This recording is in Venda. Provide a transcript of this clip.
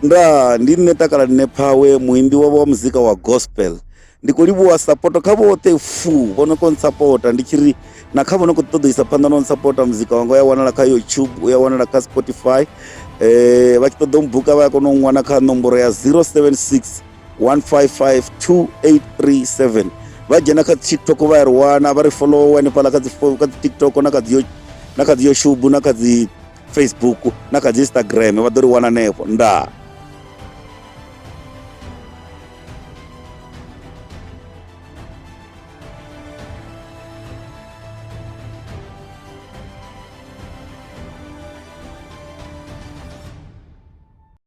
Ndaa, ndi nṋe Takalani Nephawe muimbi wavho wa muzika wa gospel. Ndi khou livhuwa sapoto kha vhoṱhe fu vho no khou ntsapota ndi tshi ri na kha vho no khou ṱoḓa u isa phanḓa na u ntsapota muzika wanga u ya wanala kha YouTube u ya wanala kha Spotify. Vha tshi ṱoḓa u mbuka vha ya kona u nwana kha nomboro ya 076 155 2837 vha dzhena kha TikTok vha ya ri wana vha ri follow hanefhaḽa kha dzi kha dzi TikTok na kha dzi na kha dzi YouTube na kha dzi Facebook na kha dzi Instagram vha ḓo ri wana hanefho. Ndaa.